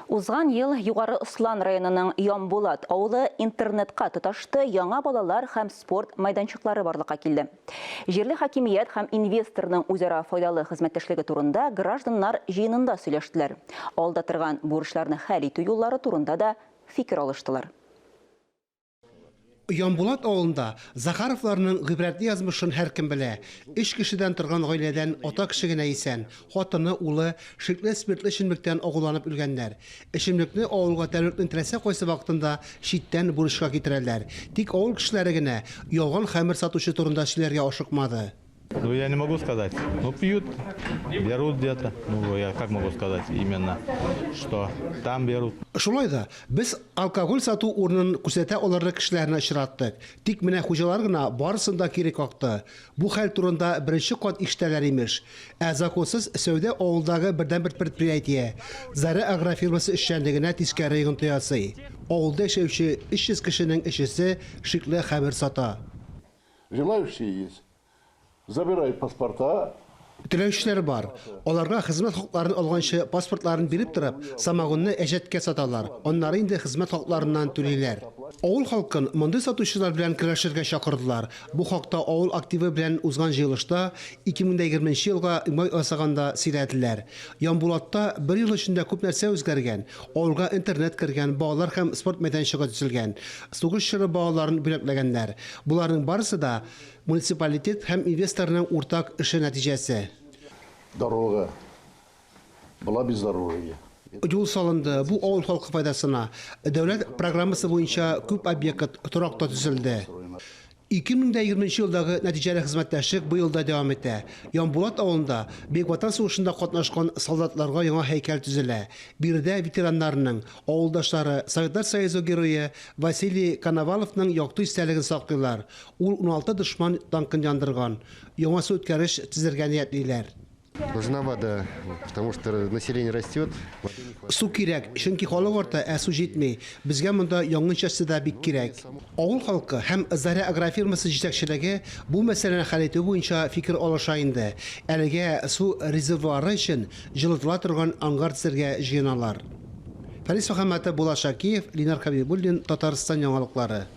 Узган ел Югары Ослан районының Ямбулат авылы интернетка тоташты, яңа балалар һәм спорт мәйданчыклары барлыкка килде. Җирле хакимият һәм инвесторның үзара файдалы хезмәттәшлеге турында гражданнар җыенында сөйләштеләр. Алда торган бурычларны хәл итү юллары турында да фикер алыштылар. Ямбулат авылында Захаровларның гыйбрәтле язмышын һәркем белә. Өч кешедән торган гаиләдән ата кеше генә исән. Хатыны, улы шикле спиртлы эчемлектән агуланып үлгәннәр. Эчемлекне авылга тәүлекнең теләсә кайсы вакытында читтән бурычка китерәләр. Тик авыл кешеләре генә ялган хәмер сатучы турында сөйләргә ашыкмады. Ну, я не могу сказать. Ну, пьют, берут где-то. Ну, я как могу сказать именно, что там берут. Шулай да, без алкоголь сату урынын күрсәтә алырлык кешеләрне очраттык. Тик менә хуҗалар гына барысын да кире какты. Бу хәл турында беренче кат ишетәләр, имеш. Ә законсыз сәүдә авылдагы бердәнбер предприятие, Заря агрофирмасы эшчәнлегенә тискәре йогынты ясый. Авылда яшәүче 300 кешенең өчесе шикле хәмер сата. Желающие есть. Забирают паспорта. Теләүчеләр бар. Аларга хезмәт хакларын алганчы паспортларын биреп торып, самогонны әҗәткә саталар, аннары инде хезмәт хакларыннан түлиләр. Авыл халкын мондый сатучылар белән көрәшергә чакырдылар. Бу хакта авыл активы белән узган җыелышта 2020 нче елга йомгак ясаганда сөйләделәр. Ямбулатта бер ел эчендә күп нәрсә үзгәргән. Авылга интернет кергән, балалар һәм спорт мәйданчыгы төзелгән. Сугыш чоры балаларын бүләкләгәннәр. Боларның барысы да муниципалитет һәм инвесторның уртак эше нәтиҗәсе. Дорога была бездорожье. Юл салынды, бу авыл халкы файдасына. Дәүләт программасы буенча күп объект, торак та төзелде. 2020 нче елдагы нәтиҗәле хезмәттәшлек быел да дәвам итә. Ямбулат авылында Бөек Ватан сугышында катнашкан солдатларга яңа һәйкәл төзелә. Биредә ветераннарның авылдашлары, Советлар Союзы Герое Василий Коноваловның якты истәлеген саклыйлар. Ул 16 дошман танкын яндырган. Яңа суүткәргеч төзергә ниятлиләр. Нужна вода, потому что население растет. Су кирәк, чөнки халык арта, ә су җитми. Безгә монда янгын часте да бик кирәк. Авыл халкы һәм Заря агрофирмасы җитәкчелеге бу мәсьәләне хәл итү буенча фикер алыша инде. Әлегә су резервуары өчен җылытыла торган ангар төзергә җыеналар. Фәнис Мөхәммәтов, Булат Шакиев, Ленар Хәбибуллин, Татарстан яңалыклары.